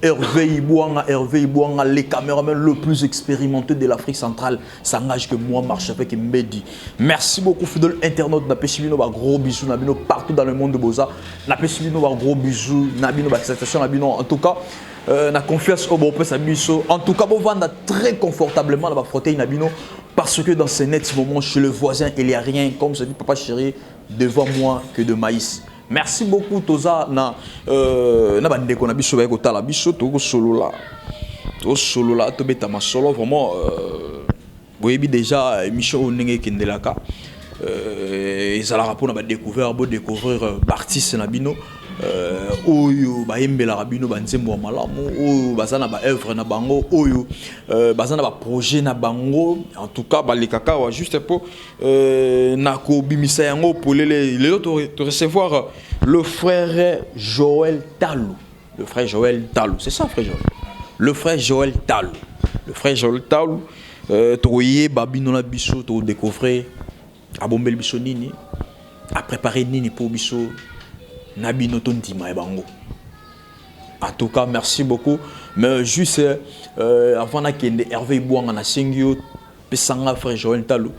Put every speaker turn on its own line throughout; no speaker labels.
Hervé Ibouanga, Hervé Ibouanga, le caméraman le plus expérimenté de l'Afrique centrale, s'engage que moi marche avec Mbedi. Merci beaucoup, fidèle internaute. Napesi bino ba gros bisous, na bino partout dans le monde de boza. Napesi bino ba gros bisous, na bino ba satisfaction, na bino. En tout cas, na confiance au bon sa biso. En tout cas, bon vanda très confortablement na ba fauteuil na bino parce que dans ce net moment chez le voisin, il y a rien comme ça dit papa chéri devant moi que de maïs. Merci beaucoup toza na na bandeko na biso baye kotala biso tokosolola tosolola tobeta masolo vraiment boyebi déjà émission oyo ndenge ekendelaka ezalaka mpona badécouvert bodécouvrir baartiste na bino oyo bayembelaka bino banzembo ya malamu oyo baza na baœuvre na bango oyo baza na baprojet na bango. En tout cas balekaka awa juste mpo na kobimisa yango polele. Lelo to recevoir le frère Joël Talou, le frère Joël Talou, c'est ça, frère Joël, le frère Joël Talou, le frère Joël Talou. Tokoyeba bino na biso, tokodécouvrir abombeli biso nini, apréparé nini mpo biso na bino tondima ya bango. En tout cas, merci beaucoup. Mais juste avant nakende, Hervé Ibwanga, nasengi yo pesanga frère Joël Talou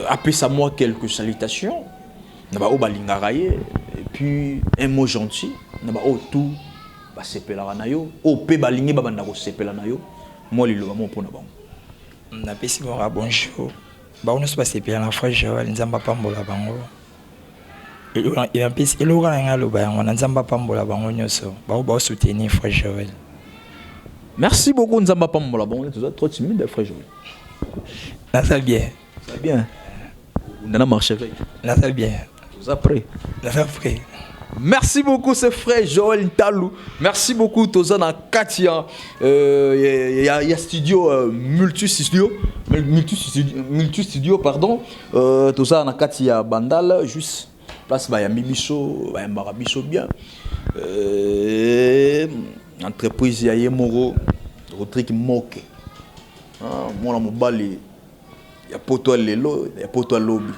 apesa moi quelques salutations na baoyo balingaka ye et puis un mot gentil na baoyo tout basepelaka na yo, oyo mpe balingi babanda kosepela na yo, mwa liloba mo mpona bango.
Napesi bango bonjour, bango nyonso basepela na frère Joel. Nzambe apambola bango. Eloko na ngai aloba yango na Nzambe apambola bango nyonso, bango baosoutenir frère Joel.
Merci beaucoup, Nzambe apambola bango. Toza trop timide, frère Joel.
Naza bien.
Ça bien nana marché.
Naza bien.
Toza prêt.
Naza prêt.
Merci beaucoup, ce frère Joël Ntalou. Merci beaucoup, toza na kati ya ya studio multi studio, multi studio, multi studio, pardon. Toza na kati ya Bandal, juste place bayambi biso, bayambaka biso bien. Entreprise ya ye moko Rodrigue Moke. Ah, mwana mobali ya poto lelo, ya poto lobi.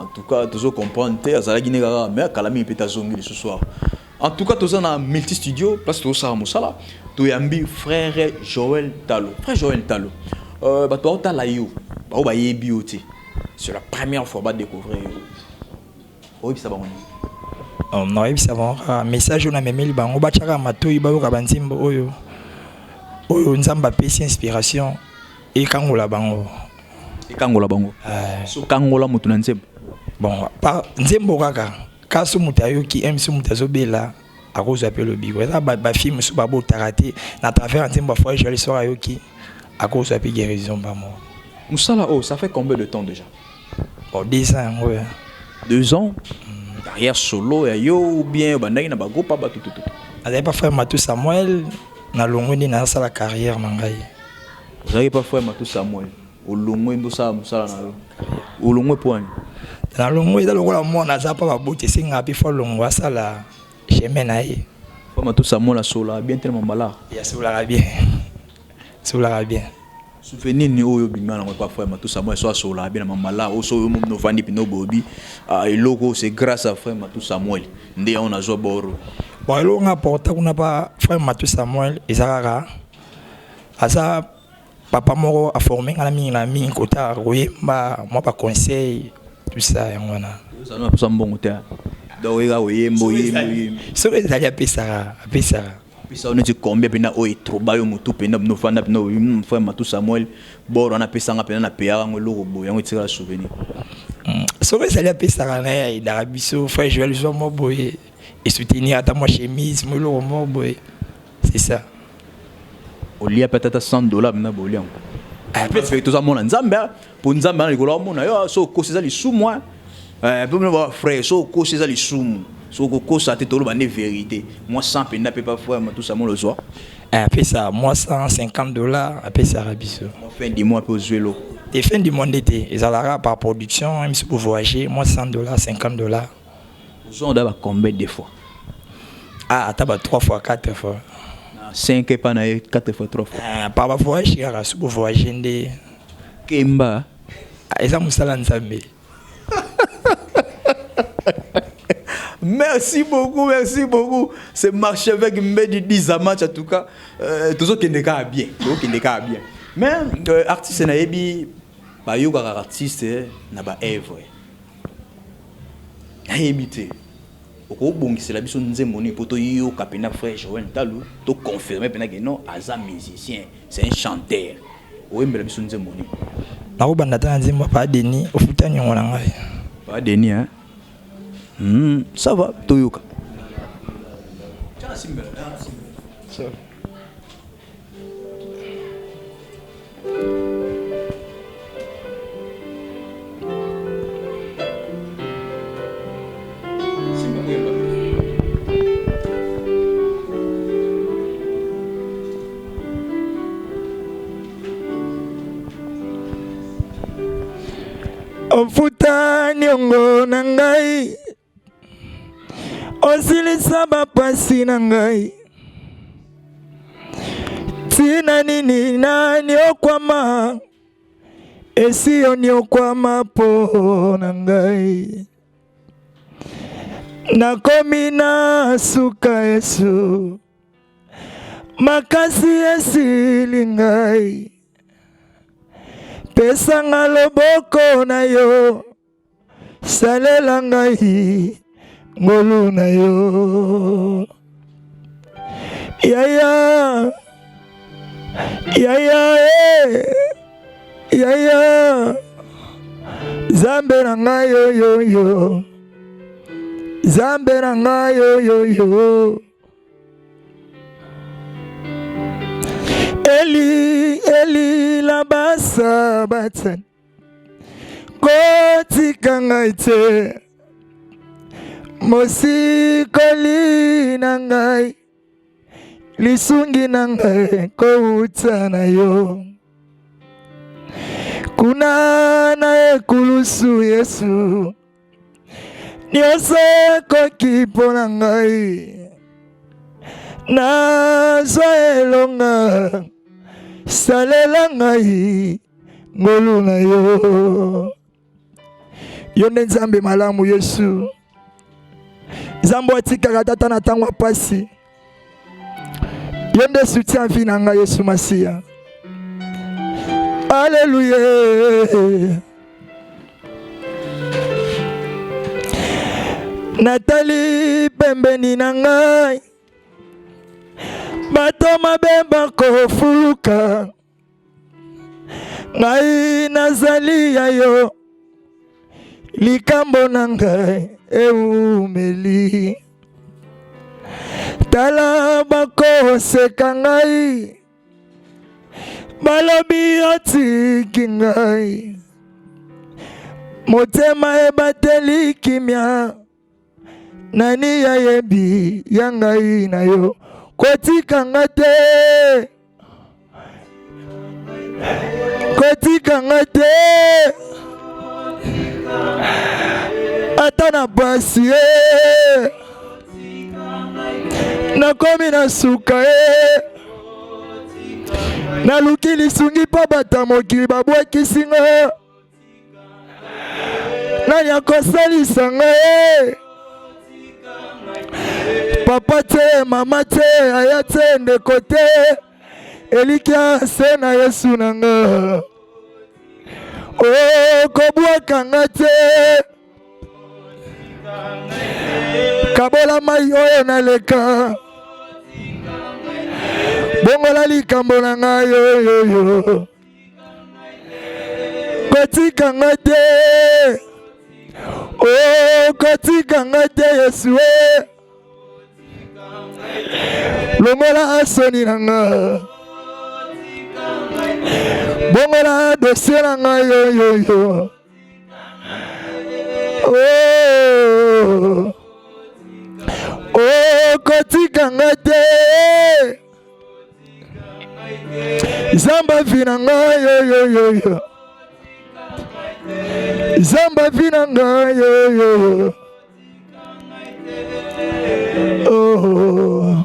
En tout cas, tozo comprendre te azalaki ne kaka mais kala mingi mpe tazongi lisusu awa. En tout cas, toza na multi studio, place tozosala mosala. Toyambi frère Joël Talo. Frère Joël Talo, bato baotala yo, bao bayebi yo te, c'est la première fois badécouvrir yo, oyebisa bango nini?
Nayebisa bango kaka message oyo namemeli bango: batiaka matoi, bayoka banzembo oyo oyo Nzambe apesi inspiration, ekangola bango.
Ekangola bango. So kangola moto na nzembo.
Bon, pa nzembo kaka kasi moto ayoki mc, moto azobela akozwa mpe lobiko. Eza bafille mosusu babotaka te, na travers ya nzembo ya frère Joel, soki ayoki akozwa mpe guérison bamo.
Mosala oyo, ça fait combien de temps déjà?
Bon, 2 ans yango oyo.
2 ans carrière solo ya yo ou bien obandaki na bagroupe bato tutu?
Azali pa frère Matu Samuel, nalongwe nde nazasala carrière na ngai.
Ozalaki pa frère Matu Samuel, olongwe nde osala mosala na yo. Olongwe mpo wani?
Nalongwe eza lokola mwana aza mpa baboti, esengaka mpe fo alongwa, asala chemin na ye.
Frère Matu Samuel asolaka bien te na mambala?
Asolaka bien, asolaka bien.
Souvenir nini oyo obima nango epa frère Matu Samuel? So asolaka bien na mambala oyo, so oyo momino ovandi mpena obobi eloko, c'est grâce à frère Matu Samuel nde yango nazwa boro.
Bon, eloko nga porta kuna pa frère Matu Samuel eza kaka aza papa moko aforme nga na mingi na mingi kota koyemba, mwa baconseil, tout ça, yango wana.
Ozala na posa mbongo te, donc oyeka koyemba, oyemba, oyemba.
Soki ezali, apesaka, apesaka.
Apesa yo neti combien mpena oyo etroba yo motu mpena bino ofanda mpena oyo frère Matu Samuel bor wana apesanga mpena na peyaka yango eloko boye, yango etikala souvenir?
Soki ezali, apesaka na ye, ayedaka biso: frère Joel, zwa mwa boye esoutenir ata mwa chemise, mwa eloko moko boye, c'est ça.
Olia mpe ata 100 $ mpena bolia yango mpe toza mona Nzambe mpo Nzambe ana likolo amona yo. So okosi eza lisumu mpe frère, so okosi eza lisumu, so okokosa te, toloba nde vérité. Mwa 100 mpenza mpe pa frère Matu Samuel ozwa?
Apesa mwa 150 $ apesaka biso.
Fin du mois mpe ozwi eloko?
Te, fin du mois nde te, ezalaka par production miso voyager, mwa 100 $, 50 $.
Ozwa oda ba combien de fois?
Ah, ata ba 3 fois, 4 fois.
5 epa na ye, 4 fois, 3 fois?
Ah, par bavoyage kaka, so bovoyage nde.
Merci beaucoup, merci beaucoup. C'est Marchevêque Mbedi Dizamatch en tout cas. Euh, tozokende kaka bien, tozokende kaka bien. Mais euh, artiste nayebi bayokaka artiste na ba œuvre. Nayebi te. Okobongisela biso nzembo nini mpo toyoka mpenza frère Joël Ntalu, to confirmer mpenza que non aza musicien, c'est un chanteur. Oyembela biso nzembo nini?
Nakobanda ata na nzembo ya Pa Denis, ofuta niongo na ngai.
Pa Denis hein? Ça va, toyoka.
Ofuta niongo na ngai, osilisa bapasi na ngai, tina nini naniokwama, esi oniokwama mpo na ngai, nakomi na suka Yesu, makasi esili ngai. Pesa nga loboko na yo, salela ngai ngolu na yo. Yaya, yaya, eh, yaya, Nzambe na ngai yo yo yo, Nzambe na ngai yo yo yo. Eli, Eli, lama sabatani, kotika ngai te, mosikoli na ngai, lisungi na ngai kowuta na yo. Kuna na ekulusu Yesu, nyonso ekoki mpo na ngai, nazwa elonga, salela ngai ngolu na yo. Yo nde Nzambe malamu Yesu, Nzambe atikaka tata na ntango ya pasi. Yo nde soutien vie na ngai Yesu Masiya. Alléluia. Natali pembeni na ngai, bato mabe bakofuluka, ngai nazali ya yo, likambo na ngai eumeli. Tala bakoseka ngai, balobi otiki ngai, motema ebateli kimia, nani ayebi ya ngai na yo, kotika nga te, kotika nga te, ata na pasi ye, nakomi na suka ye, naluki lisungi mpo bata mokili babwakisi nga, nani akosalisa ngai? Papa te, mama te, aya te, ndeko te, elikya se na Yesu na nga. Okobwaka nga te, kabola mai oyo naleka, bongola likambo na ngai oyoyo, kotika nga te, okotika nga te Yesu e, longola soni na nga, bongola dossier na ngai yoyoyo. Oh, oh, kotika nga te, Zamba vi na ngai yoyoyo, Zamba vi na ngai yoyoyo. Oh.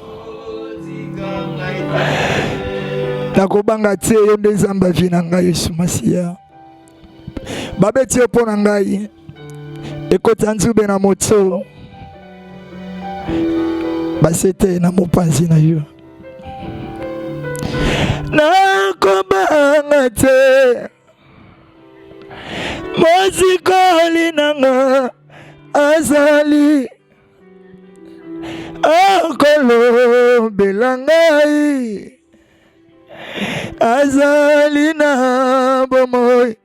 Nakobanga te, yo nde Nzambe vi na ngai Yesu Masiya. Babeti yo mpo na ngai, ekota nzube na moto. Basete na mopanzi na yo. Nakobanga te. Mosikoli na nga azali akolobela ngai azali na bomoi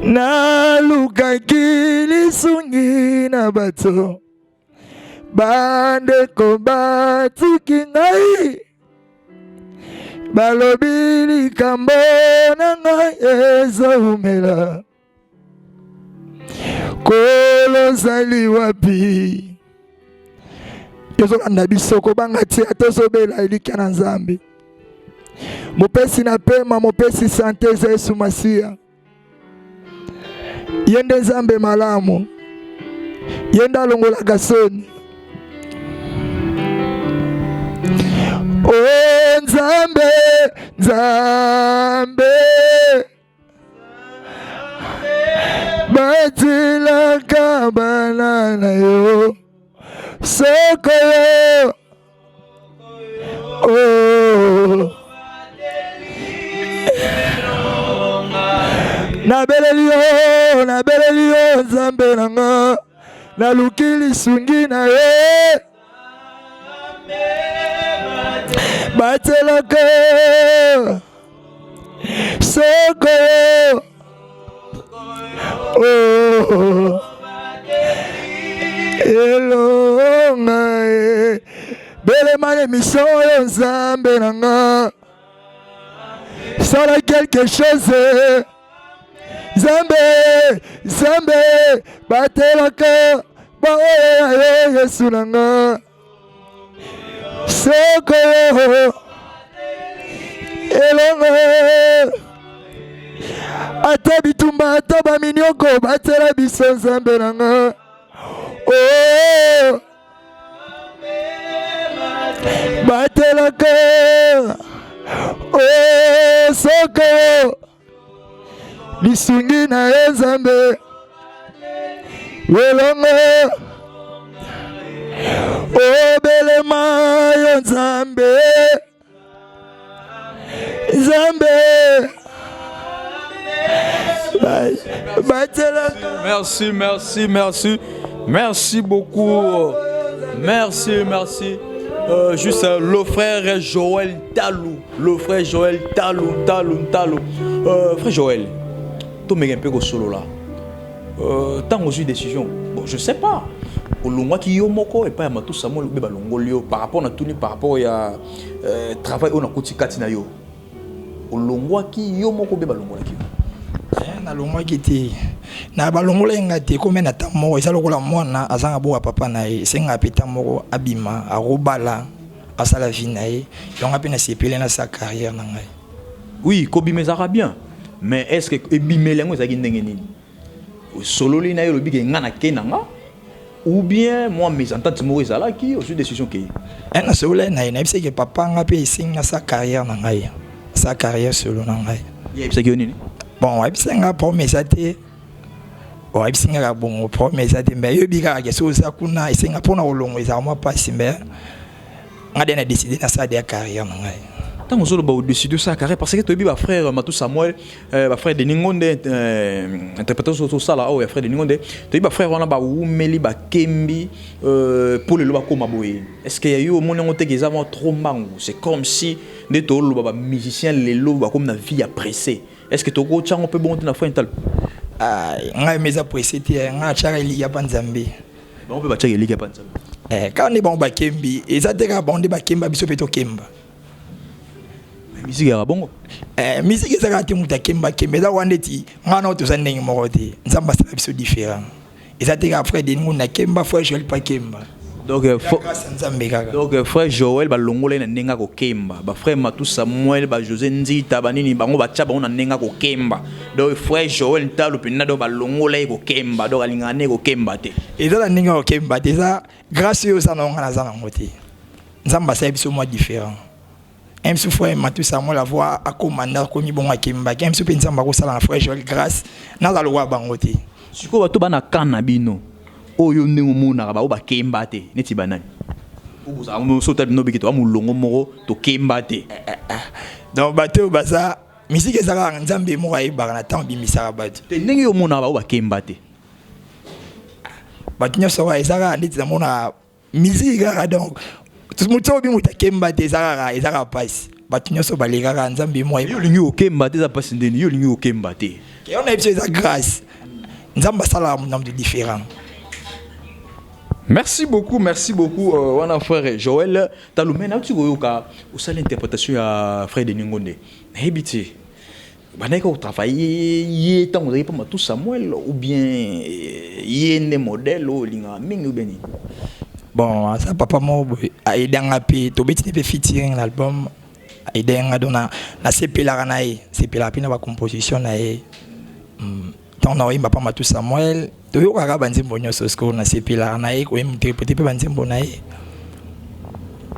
nalukaki lisungi na bato bandeko batiki ngai balobi likambo na ngai ezoumela Kolo ozali wapi? Tozolanda biso kobanga te, ata ozobela elikya na Nzambe. Mopesi na pema, mopesi sante eza Yesu Masiya. Ye nde Nzambe malamu, ye nde alongolaka soni. O oh, Nzambe, Nzambe batilaka bana na yo soko yo oh. Nabeleli yo, nabeleli yo Nzambe na nga, naluki lisungi na ye batelaka soko oh. Elonga e belema na emission oyo Nzambe na nga sala quelque chose Nzambe Nzambe batelaka baoyo ya yo Yesu na nga soko yo elongo ata bitumba ata baminioko batela biso Nzambe na nga oh. Batelaka oh, soko lisungi na ye Nzambe elongo obelema yo Nzambe Nzambe batelaka.
Merci, merci, merci. Merci beaucoup. Merci, merci. Juste le frère Joël Talou. Le frère Joël Talou, Talou, Talou. Frère Joël, tu me un peu solo là. Tant ozwi décision, bon, je sais pas. Olongwaki yo moko epai ya Matu Samuel obe balongoli yo par rapport na tuni par rapport ya travail oyo nakuti kati na yo. Olongwaki yo moko obe balongolaki yo?
Nalongwaki te, na balongola ye nga te. Komi na ntango moko eza lokola mwana azanga boka papa na ye, esengaka mpe ntango moko abima, akobala, asala vie na ye. Yango mpe nasepeli nasala carrière na ngai.
Oui, kobima ezalaka bien, mais est ce que ebimeli yango ezalaki ndenge nini? Osololi na ye, olobi ke nga nakei na nga, ou bien mwa mésentente moko ezalaki, ozwi décision kei?
Nasololi na ye, nayebisaki papa nga mpe esengi nasala carrière na ngai, asala carrière solo na ngai.
Ye ayebisaki yo nini?
Bon, ayebisaki nga problème eza te. Bon, ayebisi nga kaka bongo problème eza te, mais ayebi kaka ke soki oza kuna esenga mpona kolongo ezala mwa mpasi, mais nga de na décidé nasala deya carrière na ngai.
Ntango ozoloba odécide osala carrière, parce que toyebi bafrère Matu Samuel, bafrère Denis Ngonde, interprétation tosala oyo ya frère Denis Ngonde, toyebi bafrère wana bawumeli bakembi mpo lelo bakóma boye. Est ce que ya yo omoni yango teke eza mwa trop mbangu? C'est comme si nde toloba bamusicien lelo bakomi na vie ya pressé. Est ce que tokotya yango mpe bongo te na frère Ntalo?
Ngai me eza pressé te, ngai atiaka elikia mpa Nzambe.
Bango mpe batiaka elikia mpa Nzambe.
Kaka nde bango bakembi, eza te kaka bango nde bakemba, biso mpe tokemba.
Misiki yaka bongo.
Misiki eza kaka te moto akemba kemba, eza wana neti ngai na toza ndenge moko te, Nzambe asala biso différent. Eza te kaka frère Denis Ngunda akemba, frère Joël pa kemba.
Donc,
grâce ya Nzambe kaka.
Donc frère Joël balongola ye na ndenge akokemba, bafrère Matu Samuel, bajosé Nzita, banini bango batya bango na ndenge akokemba. Donc frère Joël Ntalo mpenza, donc balongola ye kokemba, donc alingaka nde kokemba te.
Eza na ndenge akokemba te, eza grâce oyo oza nango, ngai naza nango te. Nzambe asali biso mwa différent. Msu frère Matu Samuel avo akomanda akomi bongo akembaki, msu mpe Nzambe akosala na frère Joël grâce naza lokola bango te.
Sikoyo bato bana kan na bino. Oyo ndenge omonaka bao bakemba te neti banani? So otali bino biki toa molongo moko, tokemba te.
Donc bato oyo baza musique, eza kaka Nzambe moko ayebaka na ntango abimisaka bato.
Te, ndenge yo omonaka bao bakemba te.
Bato nyonso wana eza kaka ndeti namonaka musique kaka. Donc moto oyo bi moto akemba te, eza kaka mpasi. Bato nyonso balekaka, Nzambe moko.
Yo olingi kokemba te, eza mpasi. Ndeni yo olingi kokemba te?
Yo na biso eza grâce. Nzambe asalaka na moto différent.
Merci beaucoup, merci beaucoup, wana frère Joël Talume. Nauti koyoka osala interprétation ya frère Denis Ngonde. Nayebi te, bandaki kotravaille ye ntango ozalaki mpa Matu Samuel, ou bien ye nde modèle oyo olingaka mingi, ou bien nini?
Bon, aza papa moko boye aidanga mpe, tobeti mpe featuring na album, aidanga. Donc nasepelaka na ye, sepelaka mpe na bacomposition na ye. Ntango na oyimba pa Matu Samuel, toyokaka banzembo nyonso. Sikoyo nasepelaka na ye kointerpréter mpe banzembo na ye.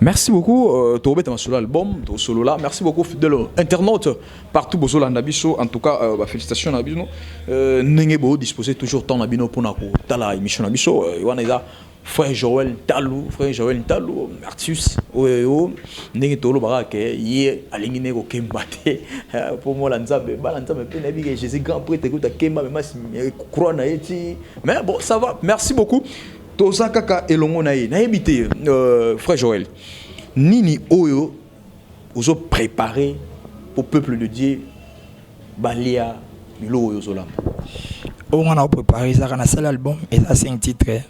Merci beaucoup. Tobeta masolo album, tosolola. Merci beaucoup, fidèle internaute partout bozolanda biso. En tout cas, bah, félicitations na bino. Ndenge bo disposer toujours temps na bino pona ko tala émission na biso. Wana eza frère Joël Talou, frère Joël Talou, artiste oyo ndenge tolobaka ke ye alingi ne kokemba te po mola Nzambe, bana Nzambe mpe nayebi ke Jésus grand prêtre ekuta kemba mema croix na ye ti. Mais bon, ça va. Merci beaucoup. Toza kaka elongo na ye. Nayebi te, frère Joël, nini oyo ozo préparer au peuple de Dieu balia biloko oyo ozolamba?
Oyo nga na oprépare ezalaka, nasali album, eza 5 titres.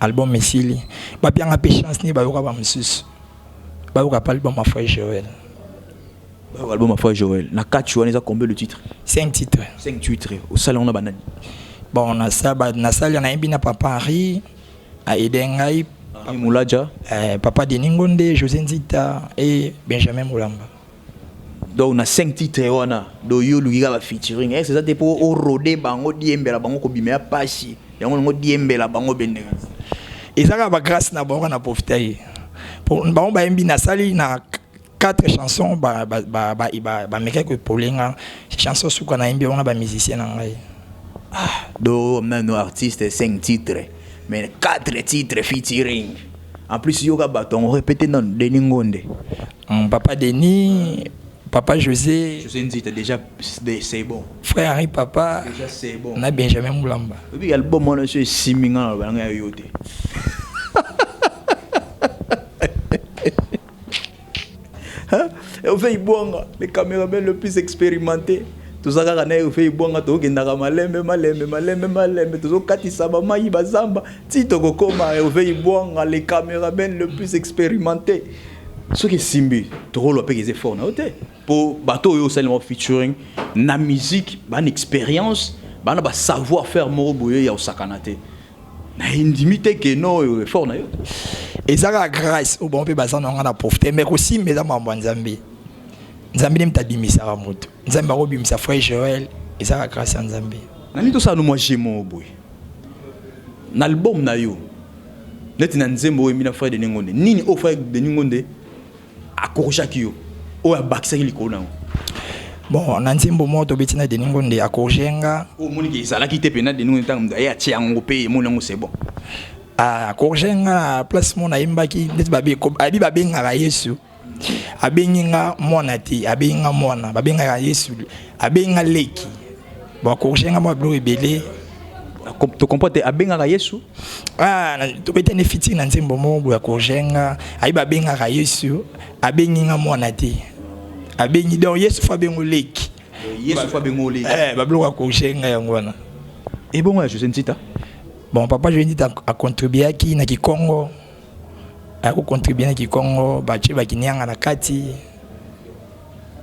Album esili, bapianga mpe chance nini, bayoka bamosusu, bayoka mpe album ya frère Joël.
Bayoka album ya frère Joël. Na kati wana eza combien de titres?
5 titres.
5 titres. Osali yango na banani?
Bon, nasali, nayembi na papa Henri, aide ngai.
Henri Moulaja.
Papa Denis Ngonde, José Nzita et Benjamin Moulamba.
Donc na 5 titres wana, do yo oluki kaka bafeaturing ese eza te mpo orode bango, diembela bango, kobima ya pasi yango nango, diembela bango bendeka?
Eza kaka bagrâce na bango na profita ye. Bango bayembi, nasali na quatre chansons, bamekaki koepole nga. Chanson suka nayembi bango na bamusicien na ngai.
Ah, do nano artiste, 5 titres, mais 4 titres featuring. En plus yoka bato yango, répété nano: Denis Ngonde.
Papa Denis, papa José.
José Nzita, déjà c'est bon.
Frère Henri papa.
Déjà c'est bon.
Na Benjamin Moulamba.
Obi album wana so esimbi nga na balanga ya yo te. Hervé Ibwanga, le caméraman le plus expérimenté. Toza kaka na Hervé Ibwanga, tokendaka malembe malembe malembe malembe, tozokatisa bamai, bazamba ti tokokoma. Hervé Ibwanga, le caméraman le plus expérimenté. Soki esimbi, tokoloba mpe eza fort na yo te, mpo bato oyo osalema featuring na musique bana expérience, bana basavoir faire moko boye ya osakana te. Nayindimi te ke no oyo effort na yo.
Eza kaka grâce oyo bango mpe baza na nga na profite, mais kosimba eza mambo ya Nzambe. Nzambe nde moto abimisaka moto. Nzambe akobimisa frère Joël, eza kaka grâce ya Nzambe.
Nani tosala no mwa jeu moko boye na album na yo, neti na nzembo oyo oyembi na frère Denis Ngonde. Nini oyo frère Denis Ngonde akorrigeaki yo, oyo abakisaki likolo na yango?
Bon, na nzembo moko tobeti na Denis Ngonde, acorriger nga.
Oyo omoniki ezalaki te mpe na Denis Ngonde, ntango aye atie yango mpe emoni yango, c'est bon.
Acorriger nga na place moko nayembaki neti ayebi babengaka Yesu, abengi nga mwana te, abengi nga mwana, babengaka Yesu, abengi nga leki. Bon, acorriger nga mwa biloko ebele.
Tocomprend te, abengaka Yesu?
Ah, tobetani featuring na nzembo moko boye, acorriger nga, ayebi babengaka Yesu, abengi nga mwana te, abengi, donc Yesu fo abengo leki.
Yesu fo abengo leki.
Babiloko acorriger nga yango wana.
Ebongo ya José Ntita?
Bon, papa José Ntita acontribuaki na kikongo, akocontribue na kikongo, batie bakinianga na kati,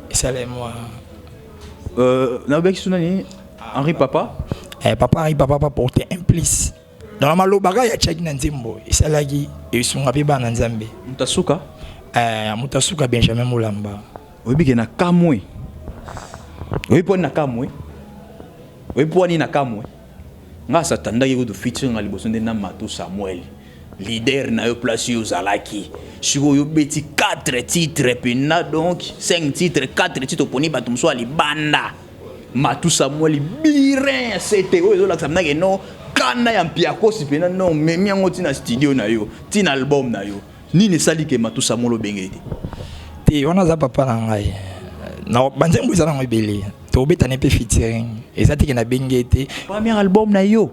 esala mwa.
Nalobaki so nani, Henri papa?
Papa Henri papa aporte un plus dans malobaka ya tiaki na nzembo, esalaki esunga mpe bana Nzambe.
Moto asuka?
Moto asuka, Benjamin Molamba.
Oyebi ke na kamwe, oyebi mpo na kamwe, oyebi mpo wani na kamwe nga asatandaki kutu featuring nga liboso nde na Mato Samuel, leader na yo, place oyo ozalaki. Sikoyo obeti 4 titres mpena, donc 5 titres, 4 titres, oponi bato mosusu ya libanda. Matu Samuel birin sete oyo ezolakisa mnake no. Kana ya mpiakosi mpena non, memi yango ntina studio na yo, ntina album na yo. Nini esali ke Matou Samuel obenge te?
Te, wana aza papa na ngai. Na banzembo eza nango ebele, tobetani mpe featuring, eza teke nabengi ye te.
Premier album na yo?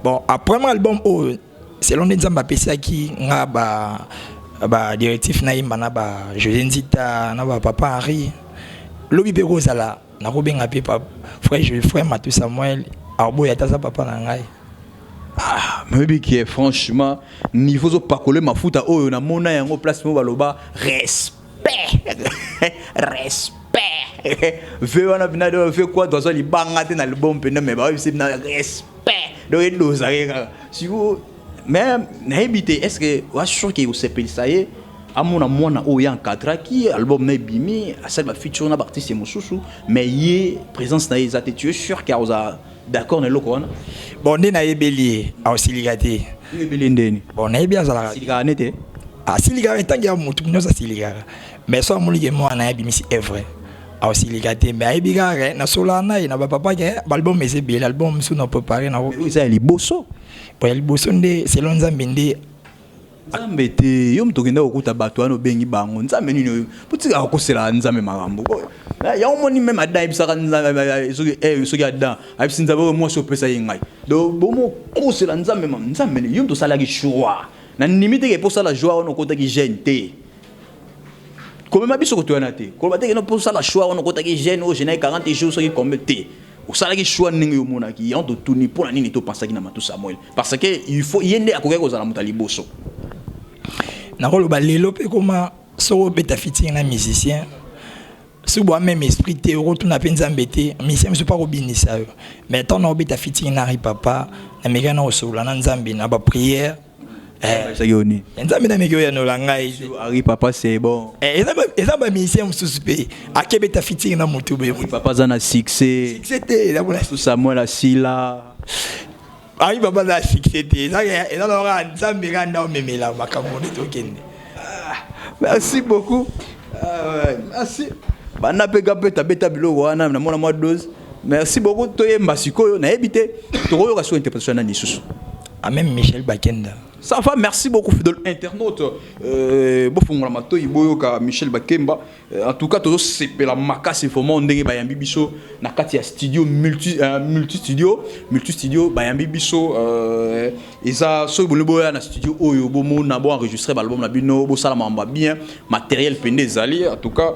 Bon, premier album oyo, selon nde Nzambe apesaki nga ba directif, nayemba na ba José Nzita na ba papa Henri. Lobi mpe kozala nakobenga mpe frère Matou Samuel, aoboya ata aza papa na ngai.
Ah, nayebi ke franchement niveau ozopakole mafuta oyo, namona yango place mo baloba respect, respect ve wana mpena ve kwa aza libanga te na album mpena, mais bayebisi mpena respect, donc edozake kaka sikoyo. Mais nayebi te, est ce que oza sûr ke osepelisa ye, amona mwana oyo ye encadraki, album na ebimi, asali bafeature na baartiste mosusu, mais ye présence na ye eza te? Tu es sûr ke akoza d'accord na eloko wana?
Bon, nde nayebeli ye, aosilika te.
Oyebeli ndeni?
Bon, nayebi azalaka.
Asilikaka ne te?
Asilikaka, ntango ya motu nyonso asilikaka, mais so amoniki mwana ye abimisi œuvre, aosilika te. Mais ayebi kaka nasolaka na ye na bapapa ke baalbum eza ebele, album mosusu na préparé na.
Oyo eza ya liboso?
Po ya liboso nde selon Nzambe nde.
Nzambe te, yo moto okenda kokuta bato wana, obengi bango Nzambe nini oyo potikaka kokosela Nzambe makambo yango? Moni même Adam ayebisaka Nzambe, soki Adam ayebisi Nzambe oyo mwasi opesa ye ngai. Donc bomokosela Nzambe, Nzambe, yo moto osalaki choix. Na ndimi teke mpo osala choix wana okotaki jeûne te. Komema biso kotoyana te, koloba te keno mpo osala choix wana okotaki jeûne oyo jeûne 40 jours, soki combien te. Osalaki choix ndenge yo omonaki yango. Totuni mpo na nini topensaki na Matou Samuel? Parce que il faut ye nde akokaki kozala moto ya liboso.
Nakoloba lelo mpe koma soki obeta featuring na musicien, soki boa même esprit te, okotuna mpe Nzambe te. Musicien mosusu mpo akobinisa yo, mais ntango na obeta featuring na Henri Papa, namekaki na kosolola na Nzambe na baprière.
Ezalaki yo nini?
Nzambe nameki oyanola ngai.
Henri Papa, c'est bon.
Eza bamusicien mosusu mpe akebeta featuring na motu boye.
Papa aza na succès.
Succès te.
Samuel asila.
Henri Papa aza na succès te. Eza kaka Nzambe kaka nda omemela makambo nde tokende.
Merci beaucoup, merci. Banda mpe ga mpe tabeta biloko wana, namona mwa dose. Merci beaucoup. Toyemba sikoyo, nayebi te tokoyoka sikoyo interprétation nani lisusu?
Ah, même Michel Bakenda.
Ça va, merci beaucoup, fidèle internaute. Bofungola matoi, boyoka Michel Bakemba. En tout cas, tozosepela makasi vraiment ndenge bayambi biso na kati ya studio multi studio, multi studio bayambi biso. Eza soki bolingi boya na studio oyo, bomona, bo enregistrer baalbum na bino, bosala makambo ya bien, matériel pende ezali. En tout cas,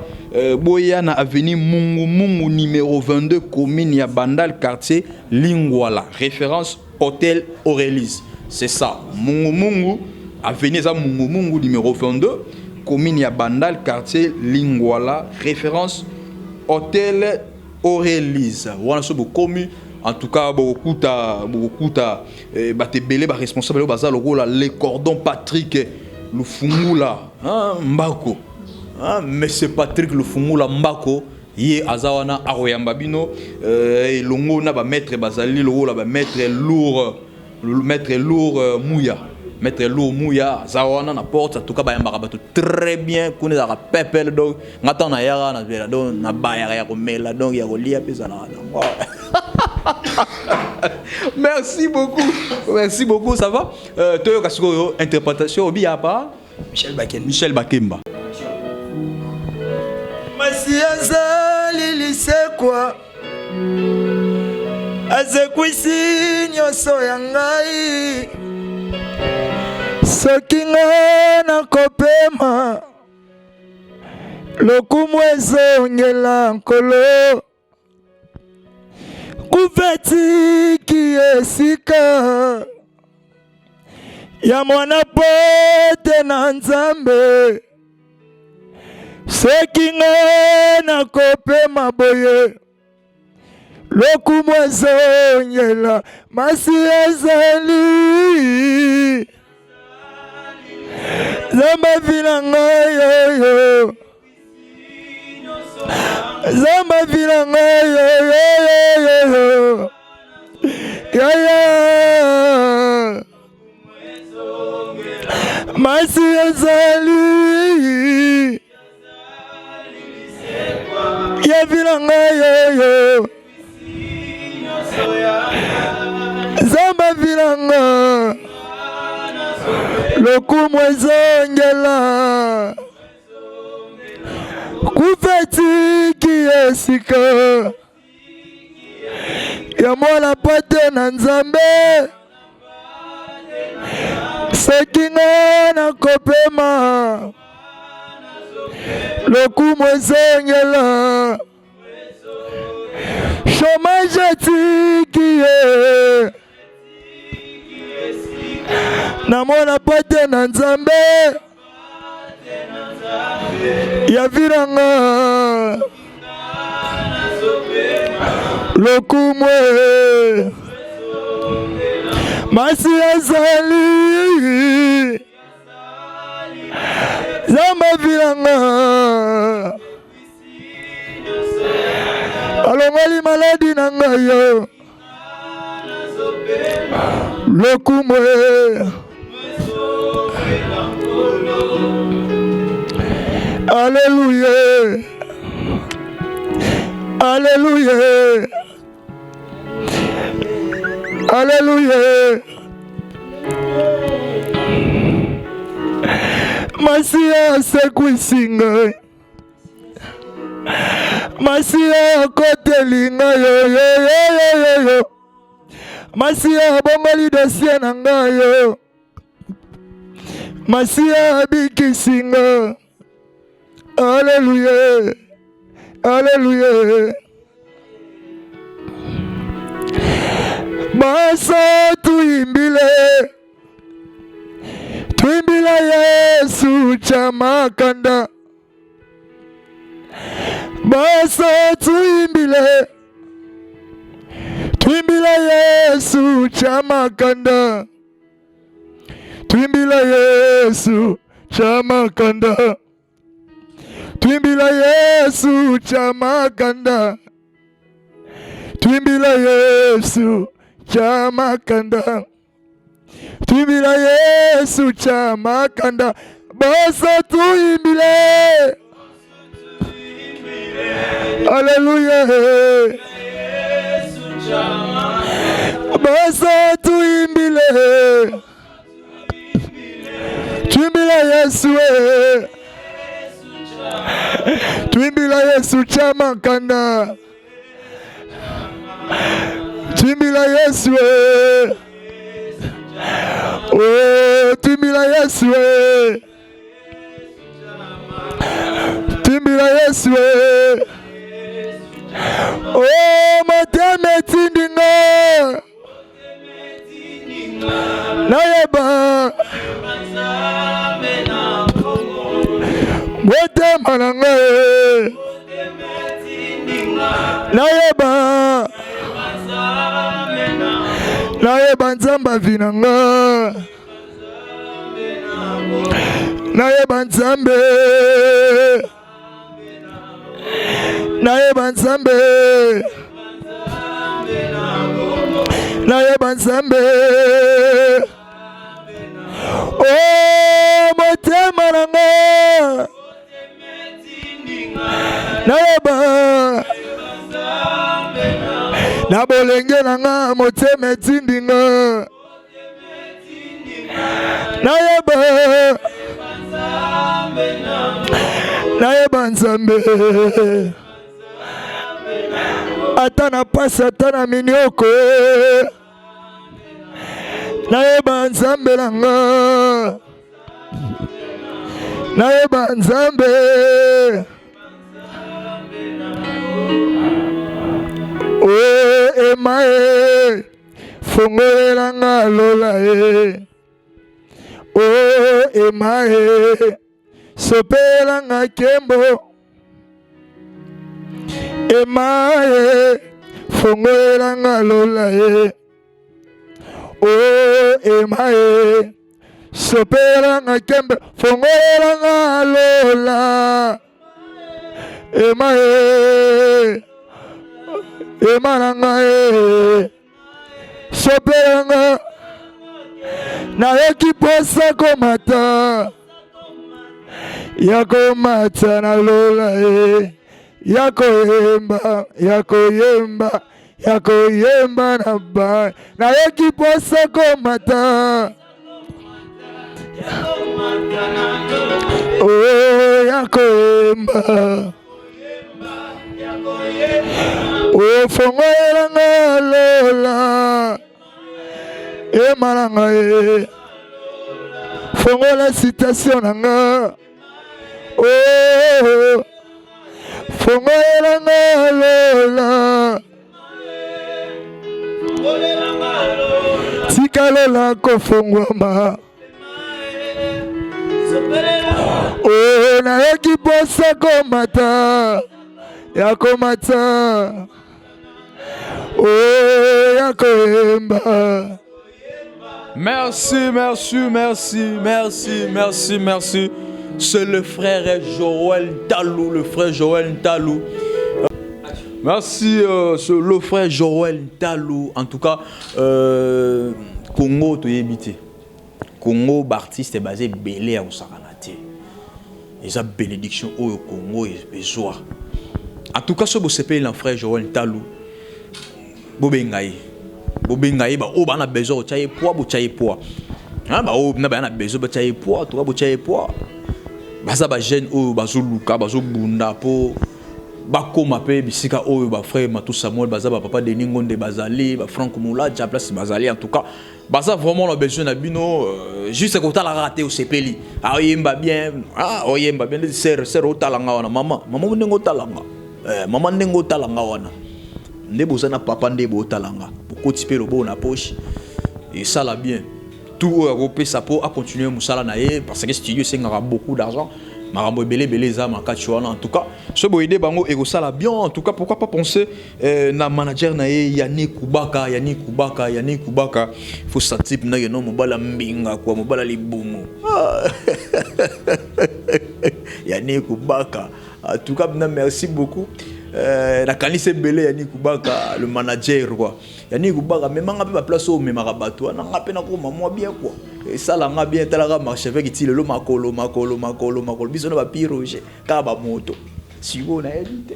boya na avenue Mungu Mungu numéro 22, commune ya Bandal, quartier Lingwala, référence hôtel Aurélis. C'est ça, Mungu Mungu, avenue eza Mungu Mungu numéro 22, commune ya Bandal, quartier Lingwala, référence hôtel Aurélis. Wana so bokomi, en tout cas bokokuta bato ebele, baresponsable oyo baza lokola le cordon Patrick Lufungula, hein, Mbako, hein, monsieur Patrick Lufungula Mbako, ye aza wana akoyamba bino elongo na bamaître bazali lokola bamaître lourd, maître lourd Muya, maître lourd Muya aza wana na porte. En tout cas, bayambaka bato très bien kuna, ezalaka pepele. Donc nga ntango nayaka nazela, donc nabayaka ya komela, donc ya kolia mpe ezalaka nango. Merci beaucoup, merci beaucoup. Ça va, toyoka sikoyo interprétation obi ya pa
Michel Bakemba.
Michel Bakemba.
Masi azali lisekwa, azekwisi nyonso ya ngai. Soki nga nakopema, lokumu ezongela Nkolo. Kufa etiki esika ya mwana pote na Nzambe. Soki nga nakopema boye, lokumu ezongela Masi ezali Nzambe avila ngai oyo, Nzambe avila ngai oyo yaya. Masi ezali yavila ngai oyo, Nzambe avila. na nga lokumu ezongela kufa etiki esika ya mwana pate na nzambe soki nga nakopema lokumu ezongela chômage etiki ye namona pate na nzambe ya vi na nga lokumu e. masi azali nzambe vi na nga alongoli maladi na ngai yo lokumu aleluya aleluya aleluya masiya asekwisi ngai Masiya akoteli ngai yoyoyoyoyo Masiya abongoli dossier na ngai yo Masiya abikisi nga Aleluya Aleluya Basa tuimbile Tuimbila Yesu cha makanda Baso tuimbile tuimbila Yesu chamakanda tuimbila Yesu chamakanda tuimbila Yesu chamakanda tuimbila Yesu chamakanda tuimbila Yesu chamakanda boso tuimbile Alléluia boso tuimbile tuimbila Yesu eh. tuimbila Yesu chamakanda Timbila Yesu eh. Oh, timbila Yesu eh. Timbila Yesu eh. Oh, motema etindi nga nayeba motema na ngai nayeba nayeba nzambe avi na nga nayeba nzambe nayeba nzambe nayeba nzambe o oh, motema na nga nayeba na bolenge na nga motema etindi nga nayeba nayeba nzambe ata na pasi ata na minioko nayeba nzambe na nga nayeba nzambe o oh, emae fongolela nga lola e o oh, ema e sopela nga kembo ema e fongolela nga lola e o oh, ema e sopela nga kembo fongolela nga lola ema e ema na nga e sopela nga nayoki mposa komata ya komata na lola e ya koyemba ya koyemba. Ya koyemba na ba nayoki posa komata oh, ya koyemba ofongolela nga lola ema na ngai fongola citation na nga oh, fongolela nga lola tika lola kofongwama oh, nayoki mposa komata ya komata oh, ya koyemba.
Merci, merci, merci, merci, merci, merci. C'est le frère Joël Talou, le frère Joël Talou. Merci, euh, c'est le frère Joël Talou. En tout cas, euh, Congo, tu es Congo, artiste basé belé à Osakana. Eza bénédiction oyo Congo ezwa. En tout cas, ce bosepeli na frère Joël Talou, bobenga ye. Bobenga ye ba oyo bana besoin otya ye poids, botya ye poids. Hein, ba oyo na bana besoin batya ye poids, toka botya ye poids. Baza ba jeune oyo bazoluka, bazobunda po bakoma pe bisika oyo ba frère Matou Samuel baza ba papa Denis Ngonde bazali, ba Franck Mulaja place bazali en tout cas. Baza vraiment na besoin na bino euh, juste kotala kaka te osepeli ayemba bien ah oyemba bien sere sere otala nga wana mama mama ndenge otala nga eh, mama ndenge otala nga wana nde boza na papa nde botala nga bokoti mpe loboko na poche esala bien tout oyo akopesa mpo acontinue mosala na ye parce que studio esengaka beaucoup d'argent makambo ebele ebele eza makati wana en tout cas soki boyede bango ekosala bien en tout cas pourquoi pas penser Eh, na manager na ye Yannick Kubaka, Yannick Kubaka, Yannick Kubaka, faut sa type na ye no mobala mbinga quoi, mobala libumu. Ah. Yannick Kubaka. En tout cas, merci beaucoup. Euh, nakanisi ebele Yannick Kubaka, le manager quoi. Yannick Kubaka, memanga pe ba place oyo memaka bato wana nga pe nakoma mwa bien quoi. Esala nga bien talaka marchevêque ti lelo makolo makolo makolo makolo biso na ba piroge kaka ba moto. Sikoyo nayebi te.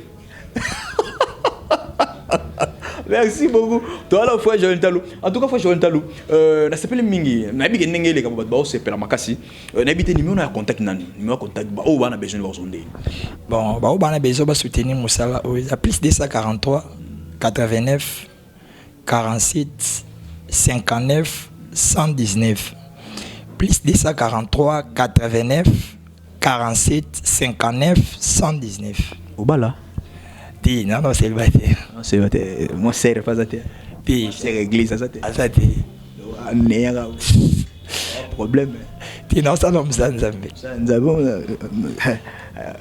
Merci beaucoup. Toi la frère Joël Talou. En tout cas frère Joël Talou, euh na sepeli mingi. Na bi ndenge eleka bato ba sepela makasi. Euh, na bi te numéro na contact nani? Numéro contact ba oh bana besoin ba zonde.
Bon, ba oh bana besoin ba soutenir musala oyo eza plus 243 89 47 59 119 plus 243 89 47 59 119.
Obala?
Te, nano célibataire.
Non, célibataire. Moi, sœur, pas te.
Te.
Sœur église, aza te.
Aza te.
Neyaka problème.
Te, naosala mosala Nzambe.
Nzambe.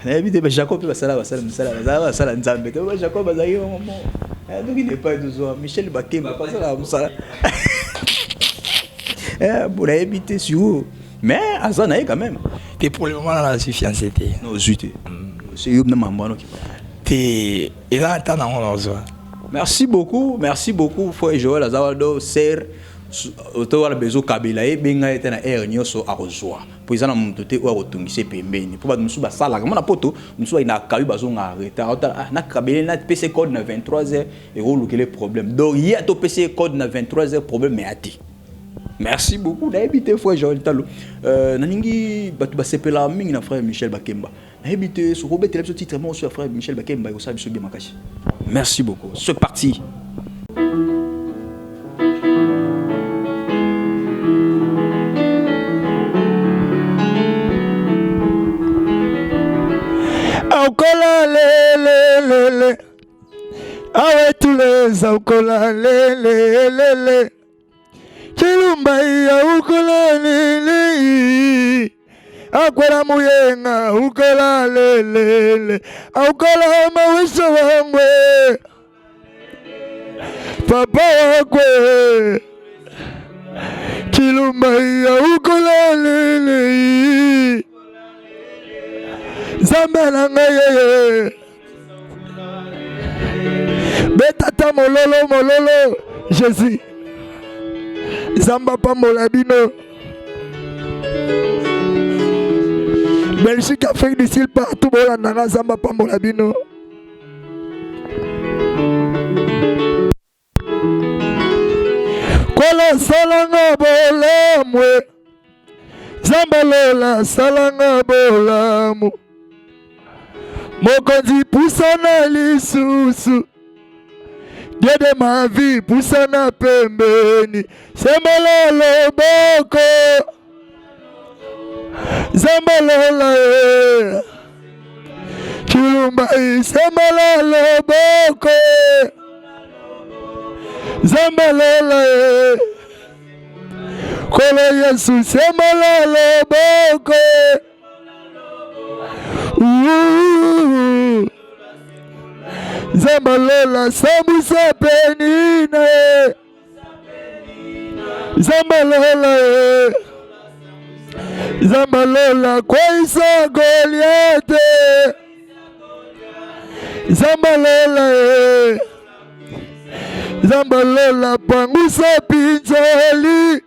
Nayebi te, Jacob mpe basala basala mosala, bazala basala Nzambe te. Jacob azalaki mo. Soki n'est pas tozwa Michel Bakemba basala mosala. Eh, bon, nayebi te sikoyo. Mais aza na ye quand même.
Te pour le moment na suis fiancé te.
Non, ozwi te. Se yo na mambo wana okipa.
Te eza na temps nango nazwa.
Merci beaucoup, merci beaucoup frère Joël Azawado sœur to wana bezo kabela ye benga ye te na heure nyonso akozwa po eza na moto te oyo akotungisa ye pembeni po bato mosusu basalaka mona poto mosusu bakendaka kabi bazongaka retard otala ah, nakabele napesa ye code na 23 heures ekolukele problème donc ye atopesa ye code na 23 heures problème ya te. Merci beaucoup. Nayebi te frère Joël Talo. Euh, nalingi bato basepela mingi na frère Michel Bakemba. Nayebi te soko obetela biso titre moko sur frère Michel Bakemba ekosala biso bien makasi. Merci beaucoup. C'est parti.
Okola le le le le awe tuleza okola le le le le Chilumba iya ukola lili akwela muyenga ukola lelele aukola mawiso wangwe papa wakwe Chilumba iya ukola lili Nzambe na ngai yeye betata mololo mololo jésus nzambe apambola bino belgique afrique du sud partout bolanda nga nzambe apambola bino.
Kolo salanga bolamu e. Nzambe lola salanga bolamu. Mokonzi pusana lisusu. Dieu de ma vie pusana pembeni. Sembola loboko. Nzambe lola e. Chilumba isembola loboko. Nzambe lola e. Kolo Yesu sembola loboko. Nzambe lola sambwisa penina e. Nzambe lola e. Nzambe lola kweyisa Goliate. Nzambe lola e. Nzambe lola pangusa pinzoli.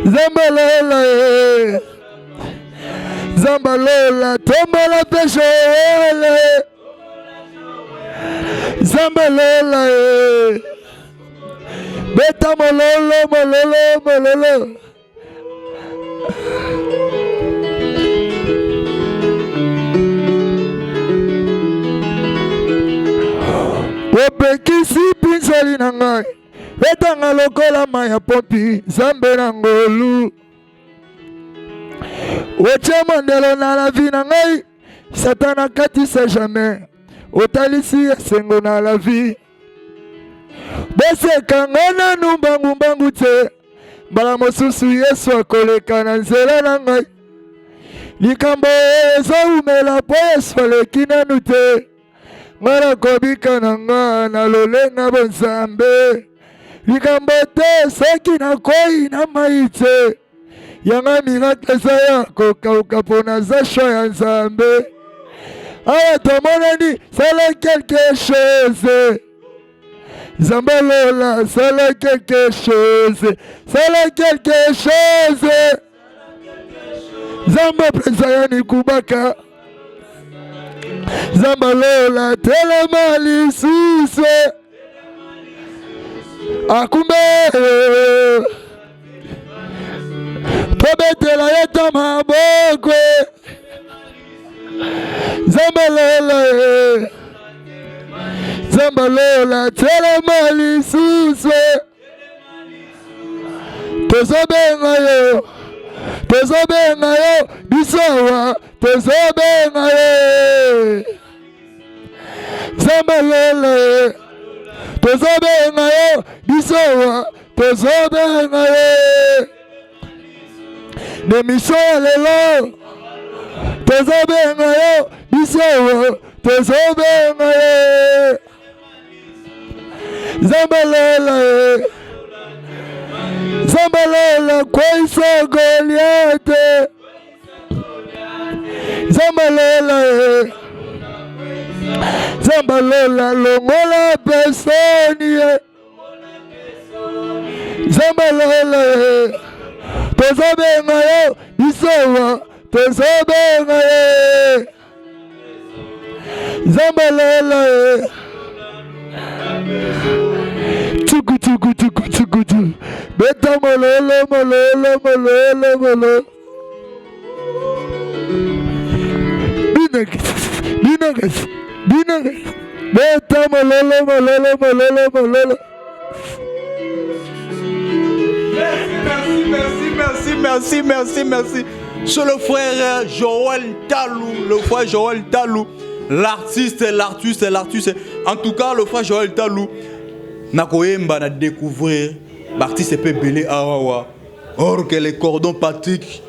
Nzambe lola e. Nzambe lola tombola mpe Joele. Nzambe lola e. Beta mololo mololo mololo. Opekisi mpinzoli na ngai etanga lokola mai ya pompi nzambe na ngolu otie mondelo na la vie na ngai satana akatisa jamais otalisi esengo na la vie boseka nga nanu mbangumbangu te mbala mosusu yesu akoleka na nzela na ngai likambo ezowumela mpo yesu aleki nanu te ngai nakobika na nga na lolenga bonzambe likambo te soki nakwei na mai te yanga miracle eza ya kokauka mpo naza shwa ya nzambe awa tomonani sala quelque chose nzambe lola sala quelque chose sala quelque chose nzambe mpenza ya nikubaka nzambe lola telema lisusu akumbe tobetela ye ta maboko nzambe lola ye nzambe lola telema lisusu tozobenga yo tozobenga yo biso awa tozobenga ye nzambe lola ye tozobenga yo biso awa tozobenga ye na emission ya lelo tozobenga yo biso awa tozobenga ye nzambe lola ye nzambe lola kweyisa goliate nzambe lola ye nzambe lola longola pesoni ye nzambe lola ye tozobenga yo bisowa tozobenga ye nzambe lola ye tuku tuku tuku tuku tu beta mololo mololo mololo mololo Bina bina beta mololo mololo mololo mololo.
Merci, merci, merci, merci, merci, merci. C'est le frère Joël Talou, le frère Joël Talou, l'artiste, l'artiste, l'artiste. En tout cas, le frère Joël Talou, nakoyemba na découvrir l'artiste pe belé awawa. Or que les cordons Patrick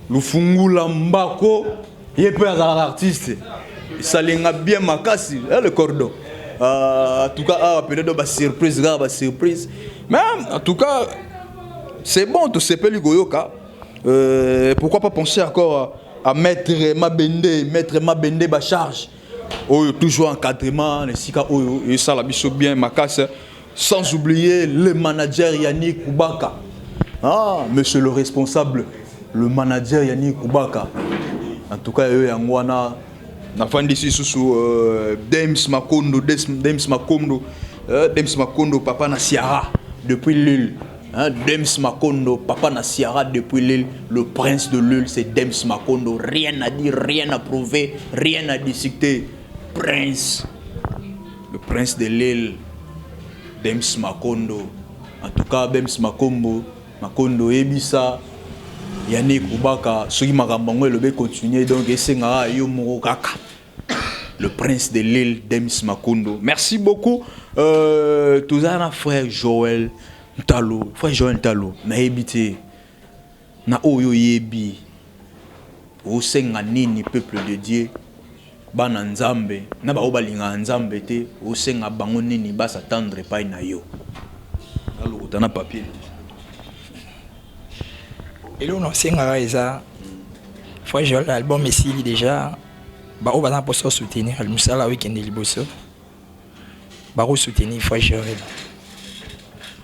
Lufungula Mbako, ye pe azalaka artiste. Esalinga bien makasi, eh, le cordon. En tout cas, ah, peut-être ba surprise, ba surprise. Mais en tout cas, c'est bon, tout sepeli koyoka. Pourquoi pas penser encore à Maître Mabende, Maître Mabende ba charge. Oyo toujours encadrement, esika oyo esala biso bien makasi. Sans oublier le manager Yannick Kubaka. Ah, monsieur le responsable, le manager Yannick Kubaka. En tout cas, yo yango wana nafandisi susu Dems Makondo, Dems, Dems Makondo, Dems Makondo, papa na Siara. Depuis Lille. Hein, Dems Makondo, papa Nassiara depuis Lille, le prince de Lille, c'est Dems Makondo. Rien à dire, rien à prouver, rien à discuter. Prince, le prince de Lille, Dems Makondo. En tout cas, Dems Makombo, Makondo Ebisa, Yannick Ubaka, soki makambo yango elobi continuer, donc esengaka yo moko kaka. Le prince de Lille, Dems Makondo. Merci beaucoup. Toza na frère Joël Ntalo. Frère Joël Ntalo, nayebi te na oyo oyebi, osenga nini peuple de Dieu, bana Nzambe na baoyo balingaka Nzambe te, osenga bango nini bas'attendre epai na yo? Nalokota na papier.
Eloko na osengaka eza, frère Joël, album esili déjà. Baoyo baza na mposa soutenir mosala oyo ekende liboso, bakosoutenir frère Joël.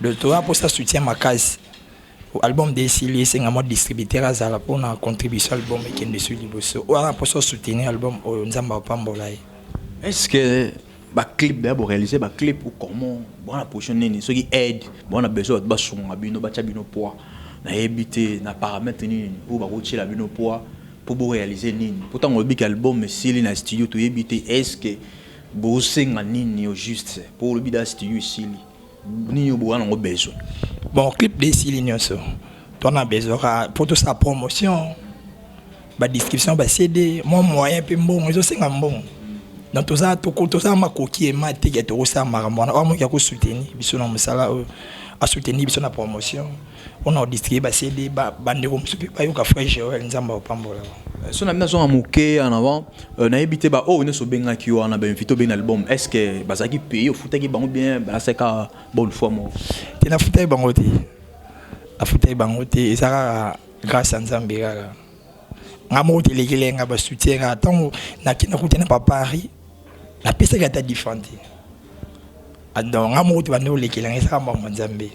Donc toza mposa soutien makasi. Album de esili, esenga mwa distributeur azala mpona contribution, album ekende so liboso. Oyo aza na mposa soutenir album oyo, Nzambe apambola ye.
Est ce que baclip deya boréaliser baclip ou comment? Bona position nini? Soki aide bona besoin, bato basunga bino, batya bino poids, nayebi te na paramètre nini oyo bakotiela bino poids mpo boréaliser nini. Po ntango olobiki album esili na studio, toyebi te est ce que bosenga nini au juste. Mpo olobi da studio esili, nini oyo boza nango besoin?
Bon, clip de esili nyonso, tona besoin kaka mpo tosala promotion, badistribution, baCD, mwa moyen mpe mbongo ezosenga mbongo. Donc toza makoki ema teke tokosala makambo wana. Oyo moki akosoutenir biso na mosala oyo, asoutenir biso na promotion mpona kodistribue baCD, bandeko mosusu mpe bayoka frère Joel, Nzambe akopambola.
So na bino azonga moke en avant, nayebi te baoyo nyonso obengaki wana, bainvité obengi na album, est ce que bazalaki paye, ofutaki bango bien, balasaka bonne foi moko?
Te, nafutaki bango te, nafutaki bango te. Eza kaka grâce ya Nzambe. Kaka nga moko telekele nga basoutien. Kaka ntango nakenda kuta na Paris, napesaki ata difan te. Donc nga moko te bande olekela nga, ezaka mbongo Nzambe.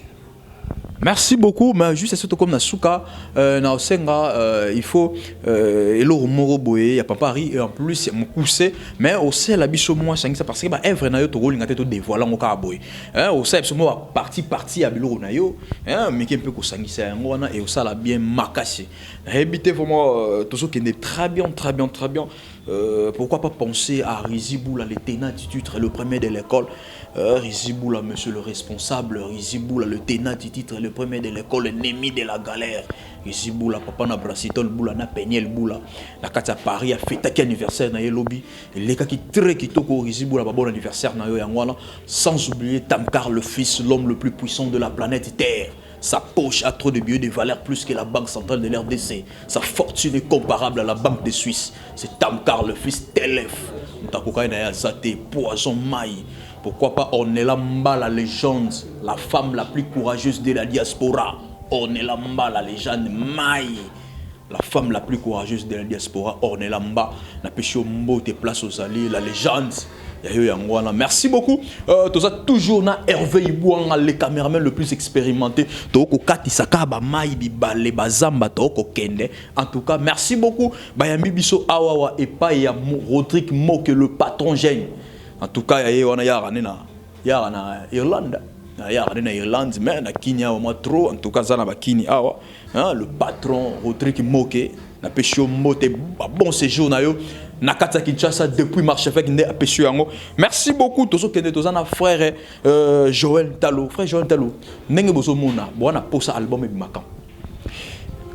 Merci beaucoup, mais juste surtout comme na suka, na osenga, il faut eloko moko boye ya papa Henri et en plus ya mokuse, mais osala biso mwa sangisa, parce que ba œuvre na yo tokolinga te todévoile yango kaka boye. Hein, osala biso mwa partie partie ya biloko na yo, hein, meke mpe kosangisa yango wana et osala bien makasi. Nayebi te vraiment, tozokende très bien, très bien, très bien. Pourquoi pas penser à Rizi Boula, le tenant du titre, le premier de l'école. Rizi Boula, monsieur le responsable. Rizi Boula, le tenant du titre, le premier de l'école, l'ennemi de la galère. Rizi Boula, papa na Brasitol Boula, na Peniel Boula. Na kati ya Paris, a fêté anniversaire na ye lobi. Elekaki très kitoko. Rizi Boula, ba bon anniversaire na yo yango wana. Sans oublier Tamkar, le fils, l'homme le plus puissant de la planète Terre. Sa poche a trop de billets de valeur plus que la Banque centrale de l'RDC. Sa fortune est comparable à la Banque de Suisse. C'est Tamkar, le fils Telef. Ntakokai na ya zate, poison maille. Pourquoi pas Ornella Mba, la légende, la femme la plus courageuse de la diaspora. Ornella Mba, la légende maille. La femme la plus courageuse de la diaspora, Ornella Mba. Napesi mbote place aux alliés, la légende. Yayo yango wana. Merci beaucoup. Toza toujours na Hervé Ibouanga, le caméraman le plus expérimenté. Toko katisaka ba mai bibale bazamba toko kende. En tout cas, merci beaucoup. Bayambi biso awawa epai ya Rodrigue Moke, le patron jeune. En tout cas, yaye wana yara na yara na Irlande. Na yara na Irlande, mais na Kenya moi trop. En tout cas, za na bakini awa. Hein, le patron Rodrigue Moke, napesi yo mbote, bon séjour na yo na kati ya Kinshasa depuis Marchevêque nde apesi yo yango. Merci beaucoup. Tozokende, toza na frère Joël Talo. Frère Joël Talo, ndenge bozomona bwana posa album ebimaka?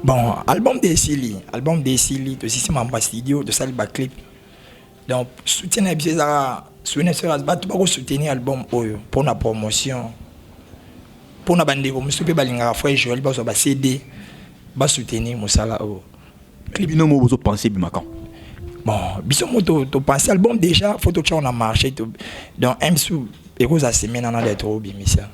Bon, album de esili, album de esili, tosisi mambo ya studio, tosali baclip. Donc soutien na biso ezaka soutien na biso, bato bakosoutenir album oyo mpona promotion, mpona bandeko mosusu mpe balingaka frère Joël bazwa baCD, basoutenir mosala oyo.
Bino mo bozopense ebimaka?
Bon, biso mo topense album déjà faut totia na marché. Donc msu ekozala semaine wana de tobimisa.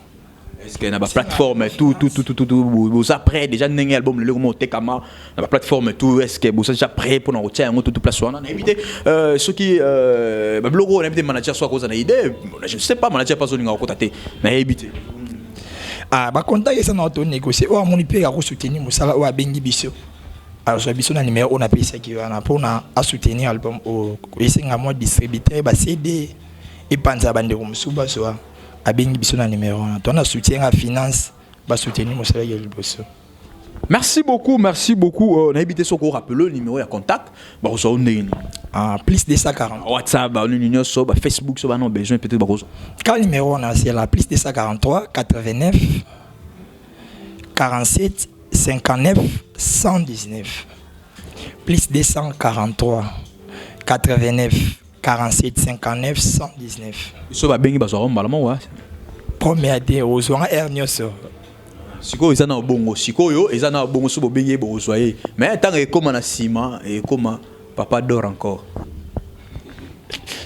Est-ce que na ba plateforme tout tout tout tout tout tout boza prêt déjà? Ndenge album lelo mo otekama na ba plateforme tout, est-ce que boza déjà prêt pour na kotia yango tout tout place wana? Nayebi te soki babiloko, nayebi te manager so akoza na idée, je ne sais pas, manager pas olinga kokota te, nayebi te.
Ah, bacontact eza na tonégocie. Oyo amoni mpe akosoutenir mosala oyo, abengi biso, azwa biso na numéro oyo napesaki wana mpona asoutenir album oyo. Esenga mwa distributeur, baCD epanza, bandeko mosusu bazwa. Abengi biso na numéro wana. To na soutien ya finance, ba soutenir mosala ya liboso.
Merci beaucoup, merci beaucoup. Euh, nayebi te soki orapele numéro ya contact bakozwa yo ndenge nini?
Ah, plus 240.
WhatsApp, ba nini nyonso, ba Facebook so bana besoin peut-être bakozwa.
Quand numéro wana c'est la plus 243 89 47 59 119. Plus 243 89 47 59 119.
So babengi bazwaka mbala moko.
Premier te ozwanga heure nyonso.
Sikoyo eza na bongo, sikoyo eza na bongo, so bobengi ye bokozwa ye, mais ntango ekóma na nsima ekóma papa dort encore.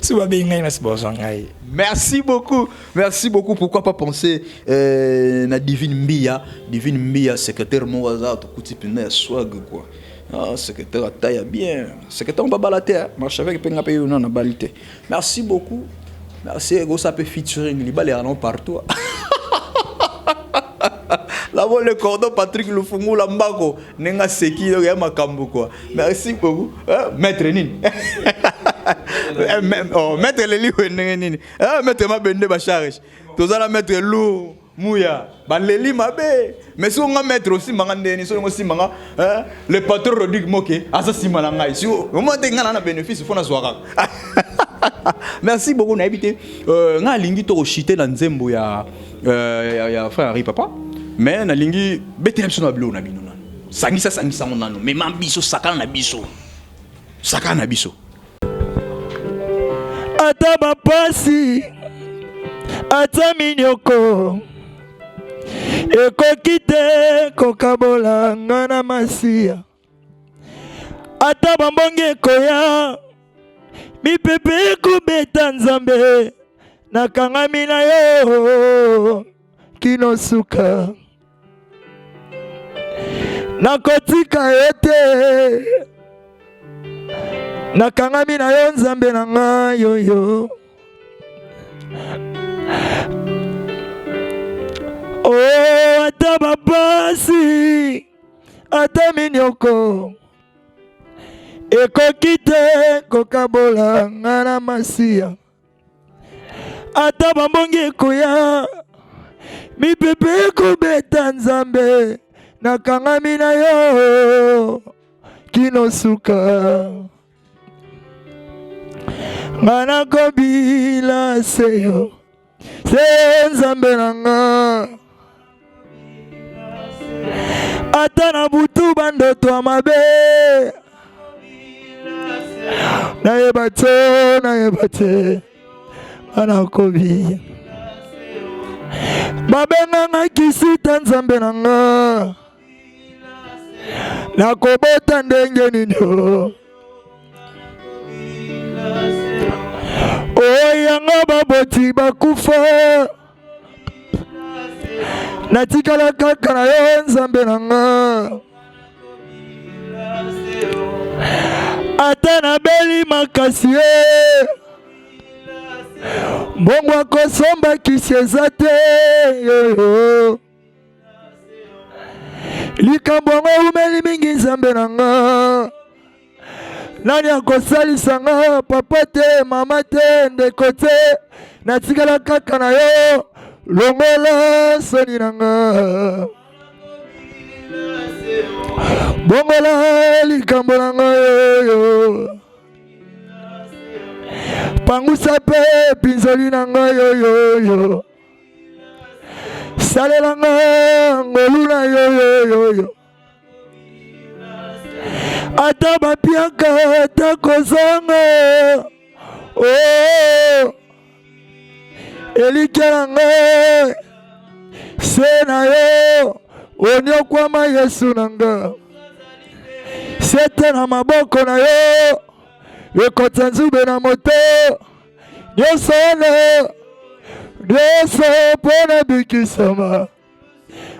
So babengi ngai nasi bozwa ngai.
Merci beaucoup, merci beaucoup. Pourquoi pas penser na Divine Mbia, Divine Mbia, secrétaire moko aza tokuti mpenza ya swag quoi. Ah, secrétaire ataya bien, secrétaire on babala te, marche avec mpe nga mpe yo na bali te. Merci beaucoup, merci. Ekosa mpe featuring libala ya non partout. Là-bas, le cordon Patrick Lufungula Mbako, Nenga Seki, donc il y a makambo quoi. Merci beaucoup. Hein, maître Nini. Oh, maître Leli Nini. Hein, maître Mabende Bacharge. Tozala maître Lou Mouya. Ba Leli Mabe. Mais si on a maître aussi manga ndeni, si on aussi manga, hein, le patron Rodrigue Moke, asa sima na ngai. Si au moins te ngana na bénéfice, faut na zwaka. Merci beaucoup na évité. Nga lingi to chiter na nzembo ya ya frère Henri Papa. Mais na lingi betela biso na bilo na bino nano. Sangisa sangisa ngo nano, mema biso sakana na biso. Sakana na biso.
Ata bapasi, ata minyoko ekoki te kokabola nga na Masiya. Ata bambonge ekoya, mipepe ekobeta, Nzambe nakangami na yo kino suka. Nakotika yo te, nakangami na yo Nzambe na ngai oyo. Oh, ata bapasi, ata minyoko ekoki te kokabola nga na Masiya. Ata bambongi ekoya, mipepe ekobeta, Nzambe nakangami na yo kino suka. Nga nakobila se yo, se yo Nzambe na nga. Ata na butu bandoto ya mabe, nayeba te, nayeba te, nga nakobi. Babenganga kisita, Nzambe na nga, nakobota ndenge nini o? Oyo baboti bakufa, natikala kaka na yo Nzambe na nga. Ata nabeli makasi ye, mbongo akosomba kisi eza te yoyo. Likambo yango eumeli mingi, Nzambe na nga, nani akosalisa nga? Papa te, mama te, ndeko te, natikala kaka na yo, longola soni na nga, bongola likambo na ngai oyo, pangusa mpe pinzoli na ngai oyo, salela nga ngolu na yo yoyoyo. Ata bapiaka, ata kozanga, oh, elikya na ngai se na yo, onyokwama Yesu na nga, sete na maboko na yo ekota nzube na moto nyonso wana nyonso mpo na bikisama.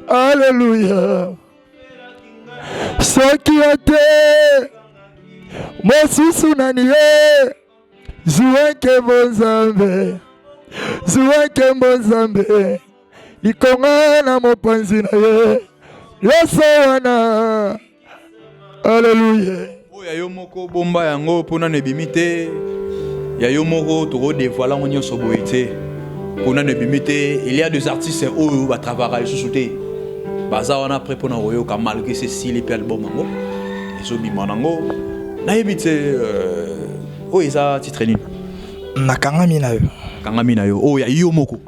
Aleluya. Soki yo te, mosusu nani ye? Zuwa nkembo Nzambe, zuwa nkembo Nzambe, likonga na mopanzi na ye nyonso wana. Aleluya.
Oyo ya yo moko bomba yango mpo nano ebimi te, ya yo moko tokodévoiler yango nyonso boye te. Mpo nanu ebimi te. Il y a des artistes oyo batravaka lisusu te, baza wana après mpona koyoka malgré sesili mpe album yango ezobima nango. Nayebi te oyo eza titre nini?
Nakangami na yo.
Nakangami na yo, oyo ya yo moko.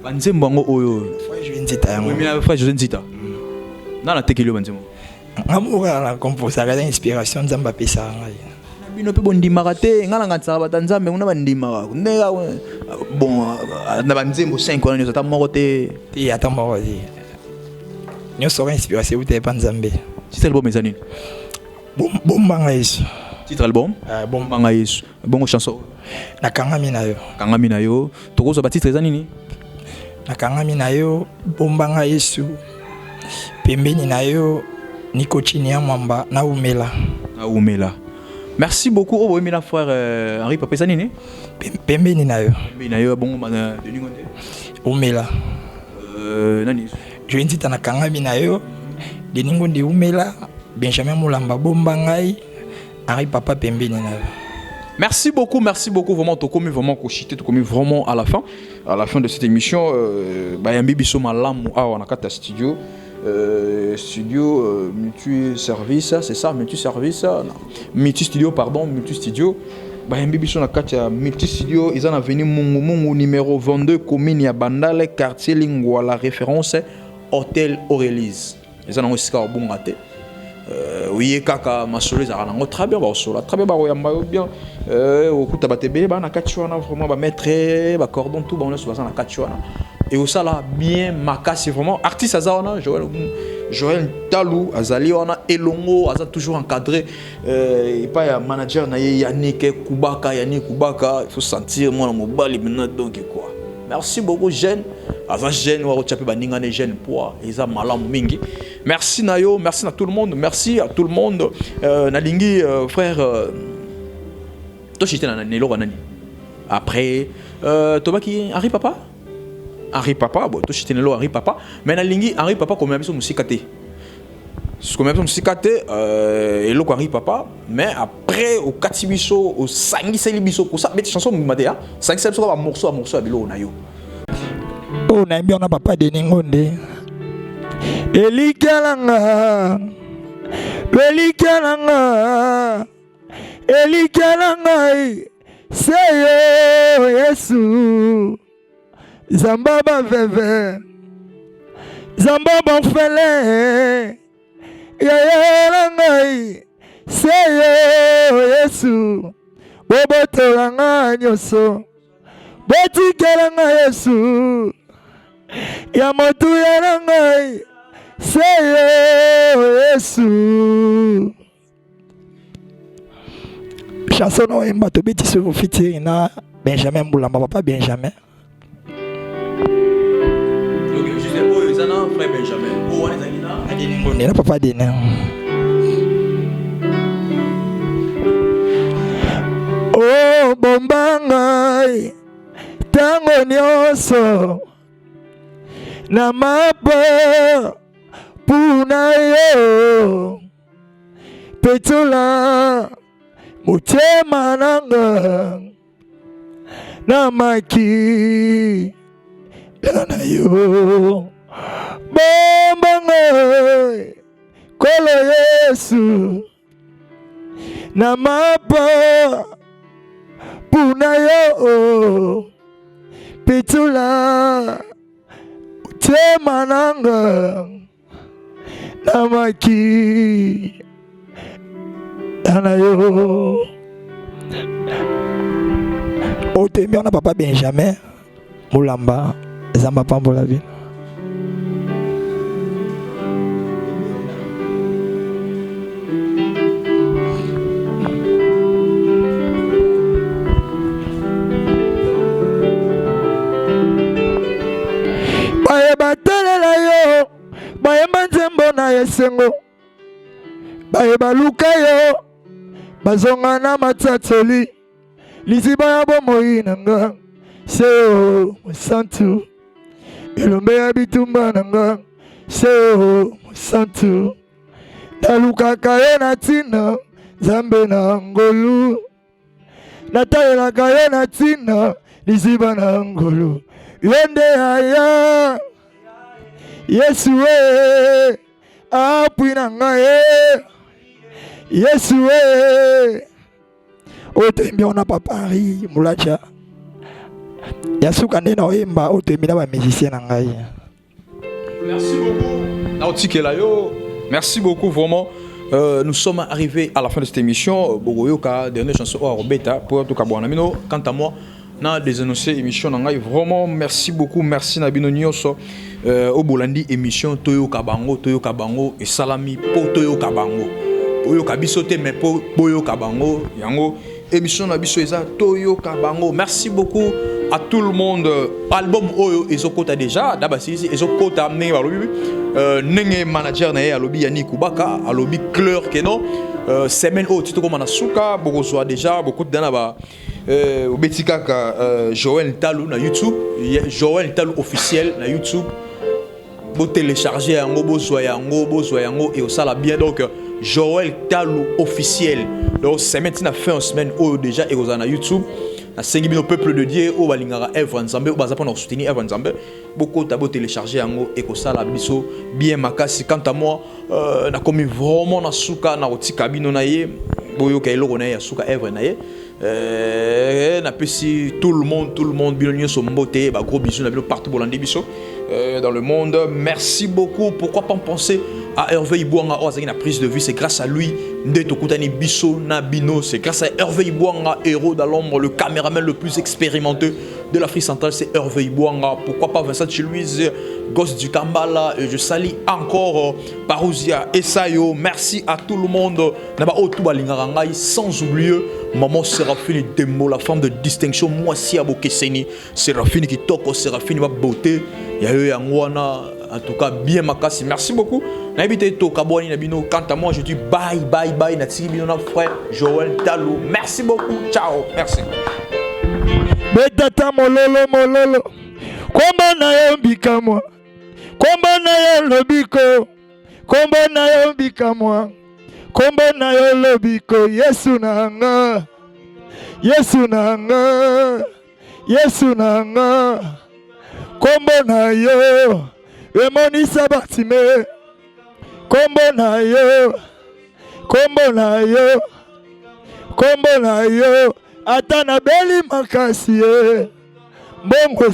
Banzembo yango oyo
Frère José Nzita yango.
Frère José Nzita nana atekeli yo banzembo?
Nga moko kaka na composaka, eza inspiration Nzambe apesaka ngai.
Bino mpe bondimaka te, ngai nanganisaka bato ya Nzambe kuna bandimaka ndenge bon na banzembo 5 wana nyonso ata moko te?
Te, ata moko te, nyonso kaka inspiration euta epa Nzambe.
Titre album eza nini?
Bombanga Yesu.
Titre album Bombanga Yesu. Bongo chanson?
Nakangami na yo.
Nakangami na yo. Tokozwa batitre eza nini?
Nakangami na yo, Bombanga Yesu, Pembeni na yo, Nikochini ya Mwamba, Naumela.
Naumela. Merci beaucoup. Oyo boyembi na frère Henri Papa eza nini?
Pembeni na yo.
Pembeni na yo. Bongo Denis Ngonde?
Umela.
Nani?
Joye Nzita, Nakangami na yo. Denis Ngonde, Umela. Benjamin Mulamba, Bomba ngai. Henri Papa, Pembeni na yo.
Merci beaucoup, merci beaucoup. Vraiment, tokomi vraiment kochuter, tokomi vraiment à la fin de cette émission. Bayambi biso malamu awa na kati ya studio. Studio multi service, c'est ça, multi service, non, multi studio, pardon, multi studio. Bayambi biso na kati ya multi studio, eza na avenue Mungu Mungu numéro 22, commune ya Bandale, quartier Lingwala, référence Hôtel Aurélis. Eza nango esika obunga te. Oye kaka, masolo ezalaka nango très bien, bakosola très bien, bakoyamba yo bien. Okuta bato ebele baa na kati wana, vraiment bamaître bacordon tout, bango nyonso baza na kati wana, ekosala bien makasi vraiment. Artiste aza wana, Joël, Joël Ntalu azali wana elongo, aza toujours encadré epai ya manager na ye Yannick Kubaka. Yannick Kubaka, il faut sentir mwana mobali maintenant. Donc quoi, merci beaucoup. Jeune aza jeune wa kotya mpe baninga ne jeune poids, eza malamu mingi. Merci na yo, merci na tout le monde, merci à tout le monde. Nalingi frère toshite na eloko nani après tobaki Henri Papa. Henri Papa, bon, toshite na eloko Henri Papa, mais nalingi Henri Papa komema biso mosika te, komema biso mosika te. Eloko Henri Papa, mais après okati biso, osangiseli biso kosa beti chanson mobima te, sangiseli biso kaka bamorceau ya morceau ya biloko na yo.
Oyo nayembi wana, papa Denis Ngonde, elikya nanga, elikya nanga, elikya na ngai se yo Yesu, Nzamba baveve, Nzamba bamfele, yaya na ngai se yo Yesu, bobotola nga nyonso, botikela nga Yesu, ya motuya na ngai se yo Yesu. Chanson na oyemba, tobeti sur featuring na Benjamin Mbulamba, papa Benjamin.
Ok, juste oyo eza na frère Benjamin, oyo wana ezalaki na
Adeni Ngonde na papa Dene. O bomba ngai ntango nyonso na mapa mpuna yo, petula motema nanga na maki na yo, bomba ngai Kolo Yesu na mapa mpuna yo, petula motema nanga na maki na yo. Otembi wana, papa Benjamin Mulamba, Nzambe apambola bino. Baye batalela yo, bayemba nzembo na esengo, baye baluka yo, bazonga na matsatsoli. Liziba ya bomoi na nga se yo mosantu, elombe ya bitumba na nga se yo mosantu, nalukaka yo na ntina, Nzambe na ngolu, natalelaka yo na ntina.
Liziba na ngolu, yo nde yaya. Yesu e, apui na ngai e. Yesu e. Oyo toyembi yango na papa Henri Mulacha. Ya suka nde na oyemba oyo toyembi na ba musicien na ngai.
Merci beaucoup. Naotikela yo. Merci beaucoup vraiment. Nous sommes arrivés à la fin de cette émission. Bogoyoka, dernière chanson oyo Robeta pour tout kabwana mino. Quant à moi, na désannoncé émission na ngai vraiment merci beaucoup merci na bino nyonso oyo bolandi émission Toyoka Bango. Toyoka Bango esalami po toyoka bango, boyoka biso te, mais po boyoka bango. Yango émission na biso eza Toyoka Bango. Merci beaucoup à tout le monde. Album oyo ezokota déjà na basilisi, ezokota ndenge balobi, ndenge manager na ye alobi, Yani Kubaka alobi clair que non, semaine oyo ti tokóma na suka, bokozwa déjà bokota na ba obeti kaka Joël Ntalu na YouTube, Joël Ntalu officiel na YouTube, botélécharge yango, bozwa yango, bozwa yango et osala bien. Donc Joël Talu officiel, donc semaine tina fin semaine oyo déjà ekozala na YouTube. Nasengi bino, peuple de Dieu oyo balingaka œuvre Nzambe, oyo baza mpona kosoutenir œuvre Nzambe, bokota, botélécharge yango, ekosala biso bien makasi. Quant à moi, nakomi vraiment na suka na kotika bino na ye, boyoka eloko na ye ya suka, œuvre na ye. Napesi tout le monde, tout le monde, bino nyonso mbote, ba gros bisous na bino partout bolandi biso dans le monde. Merci beaucoup. Pourquoi pas penser à Hervé Ibouanga oyo azalaki na prise de vue? C'est grâce à lui nde tokutani biso na bino. C'est grâce à Hervé Ibouanga, héros dans l'ombre, le caméraman le plus expérimenté de l'Afrique centrale, c'est Hervé Ibouanga. Pourquoi pas Vincent Chilouise, gosse du Kambala. Et je salue encore Parousia Esayo. Merci à tout le monde na ba oyo tout balingaka ngai, sans oublier maman Séraphine Dembo, la femme de distinction, mwasi ya bokeseni, Séraphine kitoko, Séraphine ba beauté ya yo yango wana. En tout cas bien makasi, merci beaucoup. Nayebi te tokabwani na bino. Quant à moi, je dis bye bye bye. Natiki bino na frère Joël Talou. Merci beaucoup, ciao, merci.
Betata mololo mololo, kombo na yo bikamwa, kombo na yo lobiko, kombo na yo bikamwa, kombo na yo lobiko. Yesu na nga, Yesu na nga, Yesu na nga, kombo na yo emonisa Bartime, kombo na yo, kombo na yo, kombo na yo, ata nabeli makasi ye mbongo.